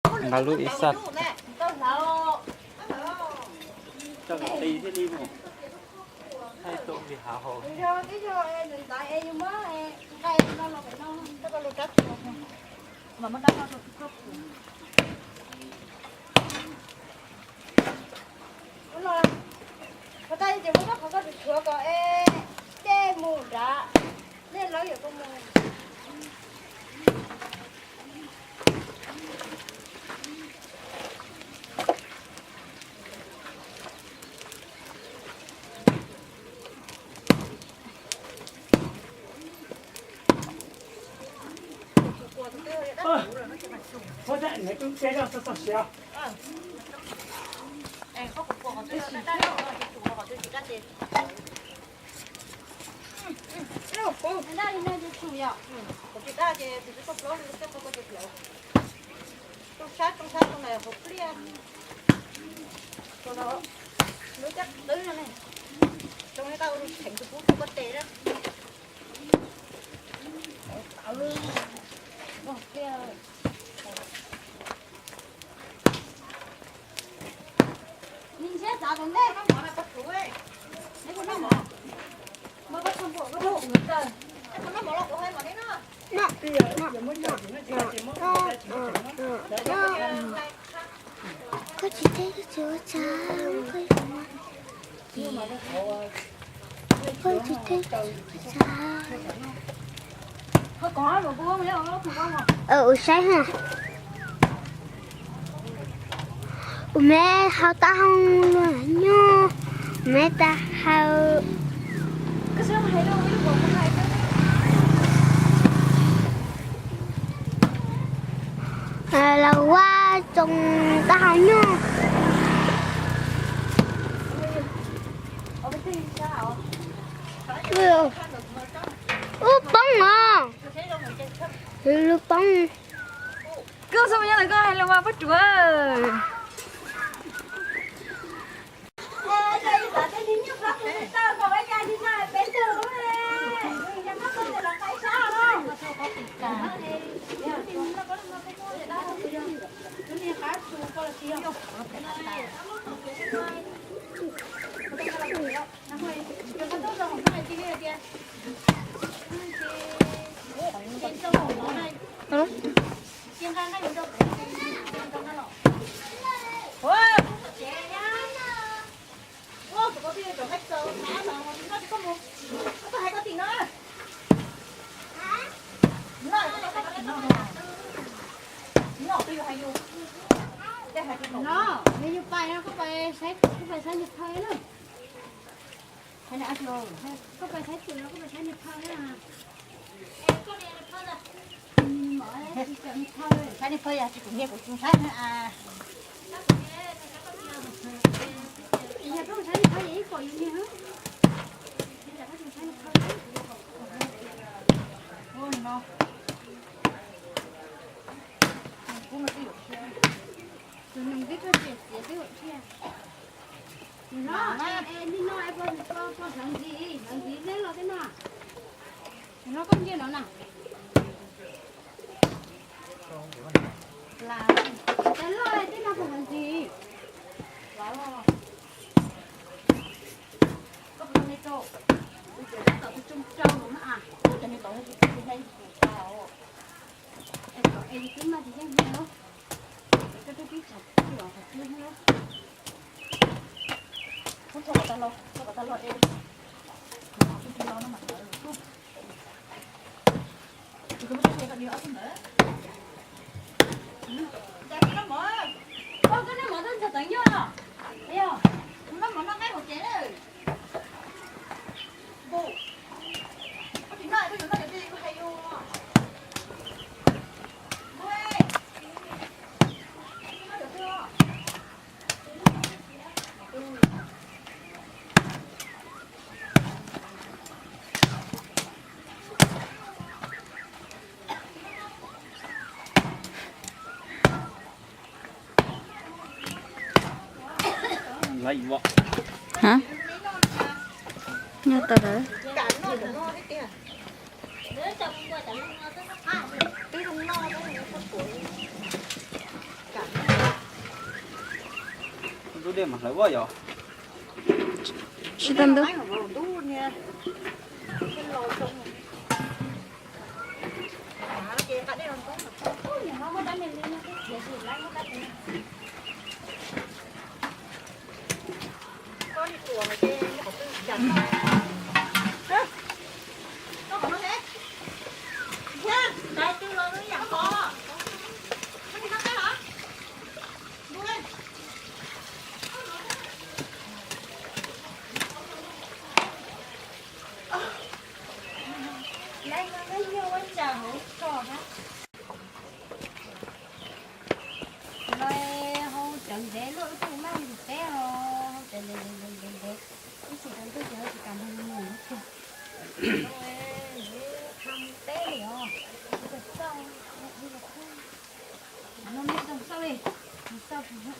Nqa lub ib sab. Tsoo sab, tsoo sab, tsoo ntawm hauv pliaj. Tsoo no, lub caj qwb no ne. Tsoo tau theem tus kub tus koj tes na. Tau lub pliaj. Nws ntshiab txav tom ntej. Koj tsis teb tsis ua cas, koj tsis teb tsis ua cas. Ua saib ha. Ua me hau taub hau nyuj, me taub hau. Los ua tsoom taub hau nyuj. Ub poob os. Lub poob. Koj xub nyob lawm koj hais lus mas Paj Ruam. No, yog yus pais no koj pais saib, koj pais saib niag phaw na. Koj pais saib twm no koj pais saib niag phaw na. Saib niag phaw yog tsis kuv niag kuv tsis saib. Yog koj saib niag phaw yog ib pom yus niag. Tus noog twb txog tsev txiav twb ua thiaj. Nim no, nim no es pog hlawv ntxiv, hlawv ntxiv neb los tej no. Nim no koj nce no na. Cov loj tej no pog hlawv ntxiv. Koj puas tau me rau? Kuv cov tab tom tsoo rau no na. Cov me tod no tsis tau hnai kuv tau. Es kom es twb mas tsis yeej hnai. Koj twb pib tsam los qhov twg no. Muab tso kom tag los, tso kom tag los es. Kuv tus tsis los no mas. Koj noj mov txog teev yog. Yog. Noj mov noj nqaij hauv tsev na. Koj tsis noj, koj yuav noj cov twg kuv hais yus. Nyob tau lawm. Twb zoo noj, koj puas, Lub dej mas hlawv ua yog. Tsis tau ntub. Los hau cawv ntev luaj, ib tug maj ntev teb os, hau cawv ntev ntev ntev ntev ntev, ib tsis tau ntuj ces hau tsis kam ntev mus ces teb li os. Txauj, no me txauj li, txauj ha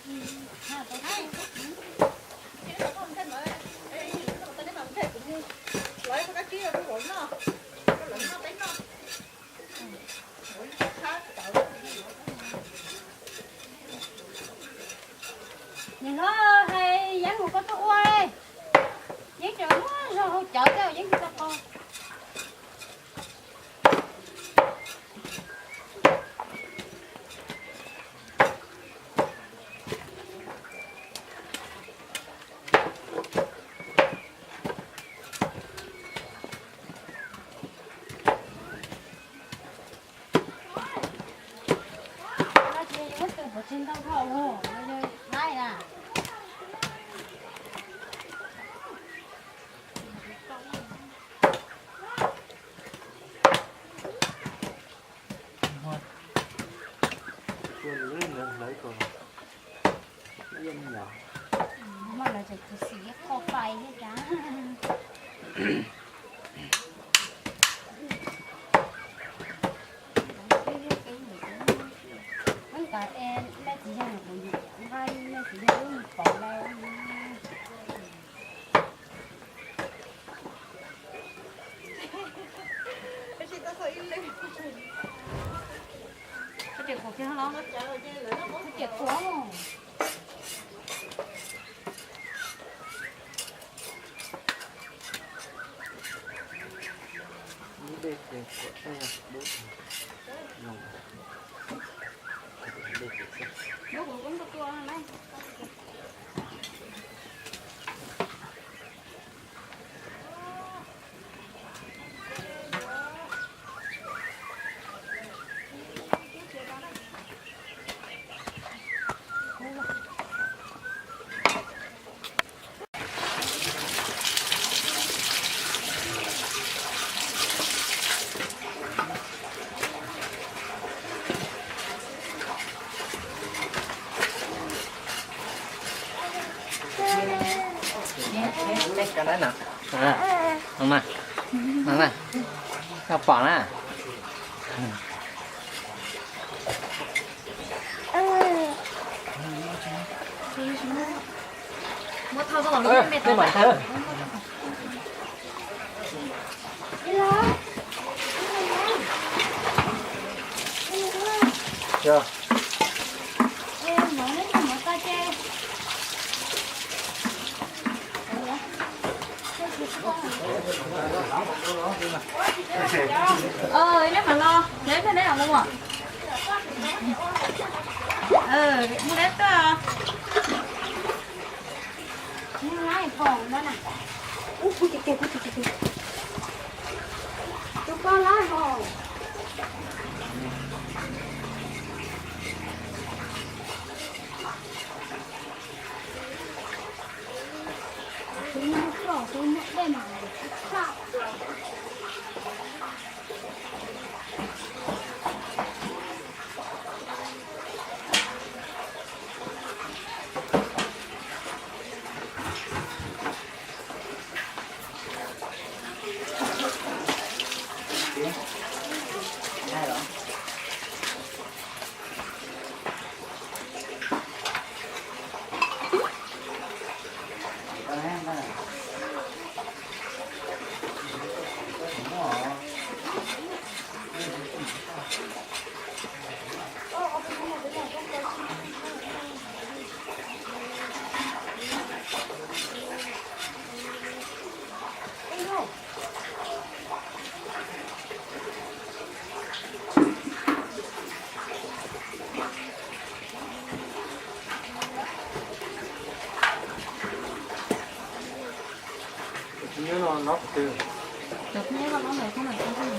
tau. Niam hlob, hais Yeeb mus koj tuaj ua, Yeeb tseem muab zog hau cawv tej Yeeb tsis tau qau. Muaj lawv tseem khuv xim ib qho fais thiab cas. Muab kav es mej txiv yawg nyuam qhuav nqa mej txiv yawg lub mus pauv lawm. Tias kuv kiag los, tias kuv. Lub dej ces kuam tej dub. Dej ces xwb. Pom na. Neb mam los, neb neb los mus. Mus deb tuaj. Tus koj lab hos. Tus muaj koj, tus muaj dej mas txhaj. Cov thib ib koj muab ntawm koj ntawm koj